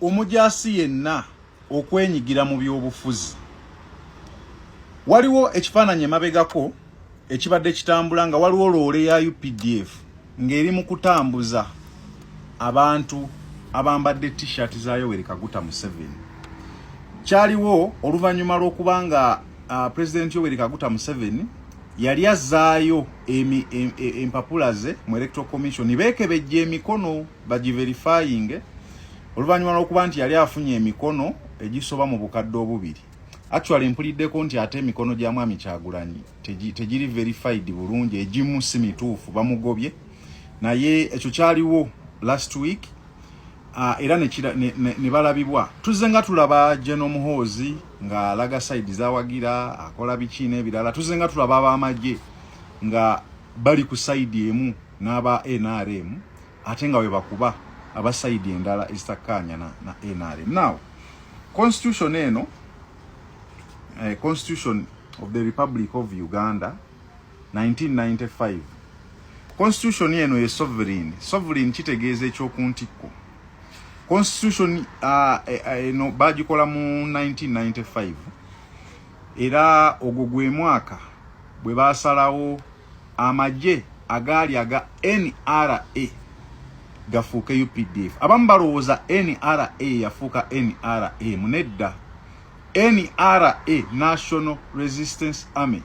Omujaasi yenna okwenyigira mu byobufuzi. Waliwo ekifaananyi emabegako ekibadde kitambula nga waliwo loole ya UPDF ng'eri mu kutambuza abantu abambadde t-shirt za Yoweri Kaguta Museveni. Kyaliwo oluvannyuma lw'okuba nga President Yoweri Kaguta Museveni yali azzaayo empapula ze mu Electoral Commission beekebejja emikono bagiverifying, oluvannyuma lw'okuba nti yali afunye emikono egisoba mu 2000. Actually, mpuliddeko nti ate emikono gya Mwami Kyagulanyi tegiri verified bulungi, egimu si mituufu, bamugobye. Naye ekyo kyaliwo last week, era ne balabibwa. Tuzze nga tulaba General Muhoozi ng'alaga side zawagira, akola biki n'ebirala. Tuzze nga tulaba ab'amagye nga bali ku side emu n'aba NRM, ate nga we bakuba aba side endala ezitakkaanya na NRM. Now, constitution eno, Constitution of the Republic of Uganda 1995, constitution eno ye sovereign. Sovereign kitegeeza ekyokuntikko. Constitution eno bagikola mu 1995, era ogwo gwe mwaka bwe basalawo amagye agaali aga NRA gafuuke UPDF. Abamu balowooza NRA yafuuka NRM. Nedda, NRA, National Resistance Army,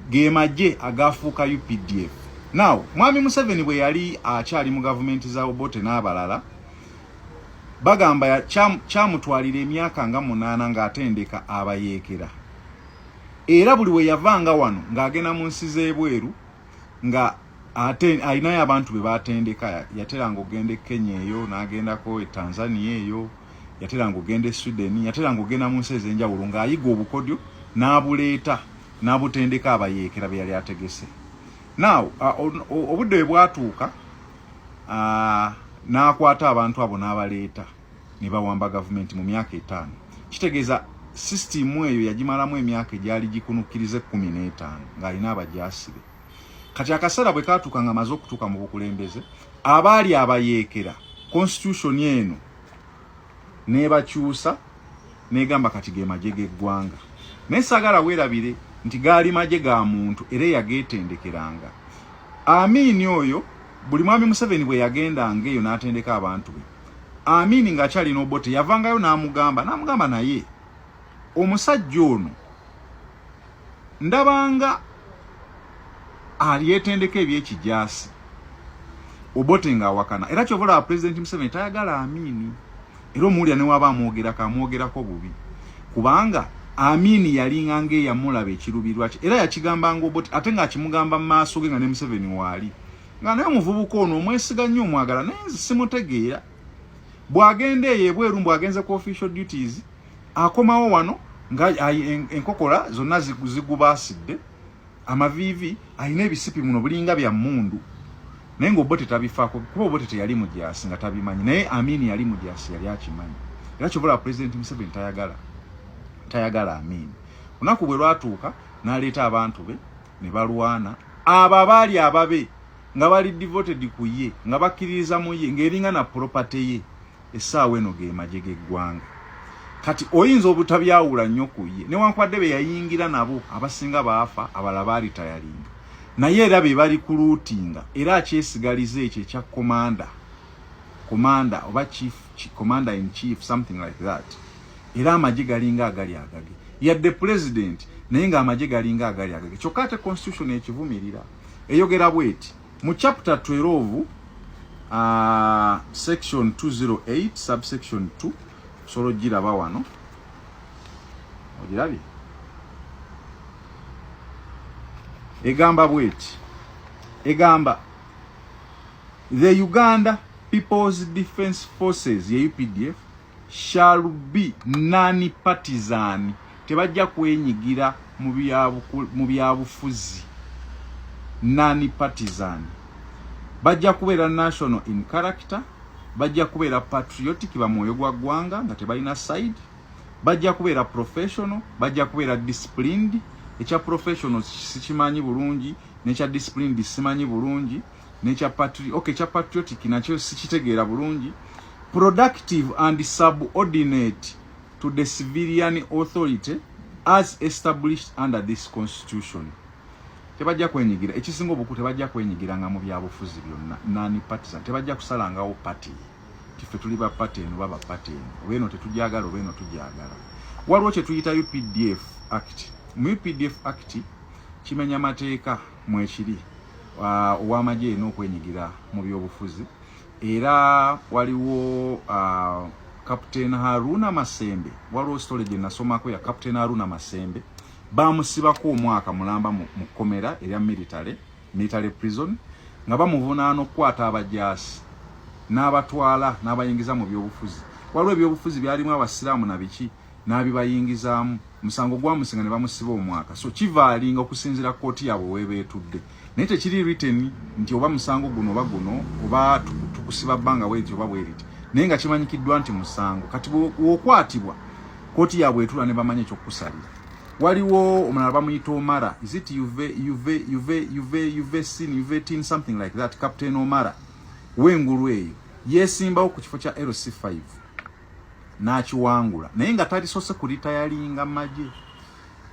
ge magye agafuuka UPDF. Now, Mwami Museveni bwe yali akyali mu gavumenti za Obote n'abalala, bagamba kyamutwalira emyaka nga 8 ng'atendeka abayeekera, era buli we yavanga wano ng'agenda mu nsi z'ebweru nga ate alinayo abantu be batendeka. Yateranga okugenda e Kenya eyo, n'agendako e Tanzania eyo, yateranga okugenda e Sweden, yateranga okugenda mu nsi ez'enjawulo ng'ayiga obukodyo n'abuleeta n'abutendeka abayeekera be yali ategese. Now, obudde bwe bwatuuka, n'akwata abantu abo n'abaleeta ne bawamba gavumenti mu myaka 5. Kitegeeza sisitimu eyo yagimalamu emyaka egyali gikunukkiriza 15 ng'alina abajaasi be. Kati akaseera bwe katuuka nga amaze okutuuka mu bukulembeze, abaali abayeekera, constitution eno n'ebakyusa n'egamba kati ge magye g'eggwanga. Naye saagala weerabire nti gaali magye ga muntu era eyageetendekeranga Amiini oyo. Buli Mwami Museveni bwe yagendanga eyo n'atendeka abantu be, Amiini ng'akyalina Obote yavangayo n'amugamba, "Naye omusajja ono ndabanga alyetendeka ebyekijaasi." Obote ng'awakana, era kyova olaba Pulezidenti Museveni tayagala Amiini, era omuwulira newaba amwogerako, amwogerako bubi, kubanga Amiini yalinga ng'eyamulaba ekirubirwa kye, era yakigambanga Obote, ate ng'akimugamba mu maaso ge nga ne Museveni waali, nga naye omuvubuka ono omwesiga nnyo, omwagala, naye nze simutegeera. Bw'agenda eyo ebweru, mbw'agenze ku official duties, akomawo wano nga enkokola zonna zigubaasidde, amaviivi alina ebisipi muno bulinga bya mmundu, naye nga Obote tabifaako, kuba Obote teyali mujaasi nga tabimanyi. Naye Amiini yali mujaasi, yali akimanyi, era kyova olaba Pulezidenti Museveni tayagala Amiini. Olunaku bwe lwatuuka n'aleeta abantu be ne balwana. Abo abaali ababe nga bali devoted ku ye, nga bakkiririza mu ye, ng'eringa na property ye, essaawa eno ge magye g'eggwanga. Kati oyinza obutabyawula nnyo ku ye, newankubadde be yayingira nabo abasinga baafa, abalala baalitayalinga, naye era be bali kuluutinga, era akyesigaliza ekyo ekya commander oba chief, commander in chief, something like that. Era amagye galinga agali agage, yadde president, naye ng'amagye galinga agali agage. Kyokka ate constitution ekivumirira, eyogera bweti mu chapter 12, section 208 subsection 2. Osobola ogiraba wano, ogirabye? Egamba bweti, egamba, "The Uganda People's Defence Forces," ye UPDF, "shall be non partisan." Tebajja kwenyigira mu byabufuzi, non partisan. Bajja kubeera national in character, bajja kubeera patriotic, bamwoyo gwa ggwanga nga tebalina side, bajja kubeera professional, bajja kubeera disciplined. Ekya professional sikimanyi bulungi, nekya disciplined simanyi bulungi, nekya okay, ekya patriotic nakyo sikitegeera bulungi. Productive and subordinate to the civilian authority as established under this constitution. Tebajja kwenyigira, ekisinga obuku tebajja kwenyigiranga mu byabufuzi byonna, non partisan. Tebajja kusalangawo party, tiffe tuli ba party eno, baba party eno, oba eno tetujagala, oba eno tujagala. Waliwo kye tuyita UPDF Act. Mu UPDF Act kimenya mateeka mwekiri ow'amagye erina okwenyigira mu byobufuzi. Era waliwo Captain Haruna Masembe, waliwo story gye nasomako ya Captain Haruna Masembe, bamusibako omwaka mulamba mu kkomera erya military prison nga bamuvunaana okukwata abajaasi n'abatwala n'abayingiza mu byobufuzi. Waliwo ebyobufuzi byalimu abasiraamu na biki, n'abibayingizaamu. Musango gwamusinga ne bamusiba omwaka. So kivaalinga okusinziira kkooti yaabwe weebeetudde, naye tekiri written nti oba musango guno oba guno oba tukusiba bbanga bweriti oba bweriti, naye nga kimanyikiddwa nti musango. Kati bw'okwatibwa, kkooti yaabwe etula ne bamanya ekyokukusalira. Waliwo omulala bamuyita Omara, is it uve uve uve uve uve sin uve tin, something like that. Captain Omara w'engulu eyo yeesimbawo ku kifo kya LC5 n'akiwangula, naye nga talisoose kuritayalinga magye.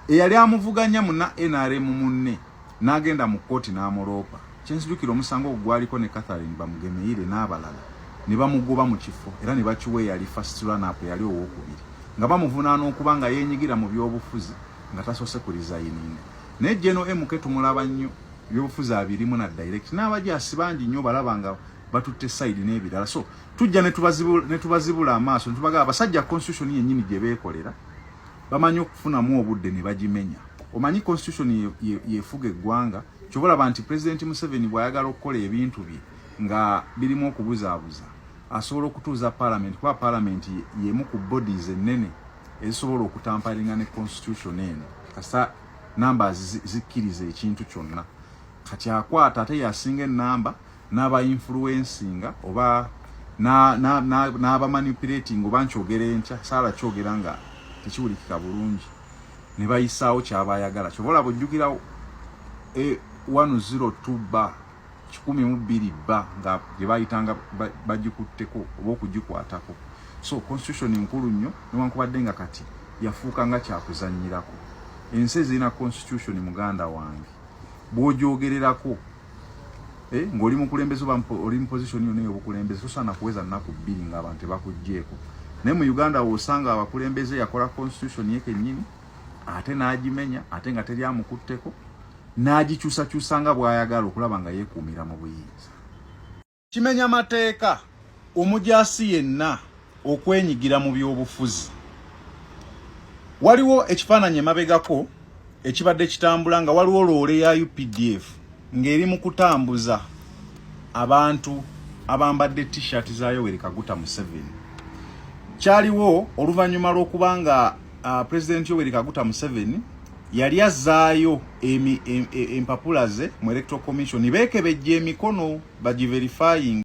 Eyali amuvuganya muna NRM munne n'agenda mu kkooti n'amuloopa. Kyenzijukira, omusango ogwo gwaliko ne Catherine Bamugemeire n'abalala, ne bamugoba mu kifo era ne bakiwa eyali first runner, eyali owokubiri, nga bamuvunaana okuba nga yeenyigira mu byobufuzi nga tasoose kurizayininga. Naye General MK tumulaba nnyo ebyobufuzi abirimu na direct, n'abajaasi bangi nnyo balaba nga batutte side n'ebirala. So tujja ne tubazibula amaaso ne tubagamba, abasajja constitution yennyini gye beekolera bamanyi okufunamu obudde ne bagimenya. Omanyi constitution yefuga eggwanga. Kyova olaba nti President Museveni bw'ayagala okukola ebintu bye nga birimu okubuzaabuza, asobola okutuuza parliament, kuba parliament yemu ku bodies ennene ezisobola okutamparinga ne constitution eno kasita numbers zikkiriza ekintu kyonna. Kati akwata ate yasinga enamba n'aba influencinga oba n'aba manipulating, oba nkyogera enkya saala kyogera nga tekiwulikika bulungi, ne bayisaawo kyaba ayagala. Kyova olaba ojjukira 102 ba 102 ba nga gye bayitanga bagikutteko oba okugikwatako. So constitution nkulu nnyo, newankubadde nga kati yafuuka nga kyakuzannyirako. Ensi ezirina constitution, muganda wange, bw'ogyogererako ng'oli mukulembeze oba oli mu position yonna ey'obukulembeze, tosaana kuweza nnaku 2 ng'abantu tebakuggyeeko. Naye mu Uganda w'osanga abakulembeze yakola constitution ye kennyini ate n'agimenya, ate nga teri amukutteko, n'agikyusakyusa nga bw'ayagala okulaba nga yeekuumira mu buyinza. Kimenya mateeka omujaasi yenna okwenyigira mu byobufuzi. Waliwo ekifaananyi emabegako ekibadde kitambula nga waliwo loole ya UPDF ng'eri mu kutambuza abantu abambadde T-shirt za Yoweri Kaguta Museveni. Kyaliwo oluvannyuma lw'okuba nga President Yoweri Kaguta Museveni yali azzaayo empapula ze mu Electoral Commission beekebejja emikono bagiverifying.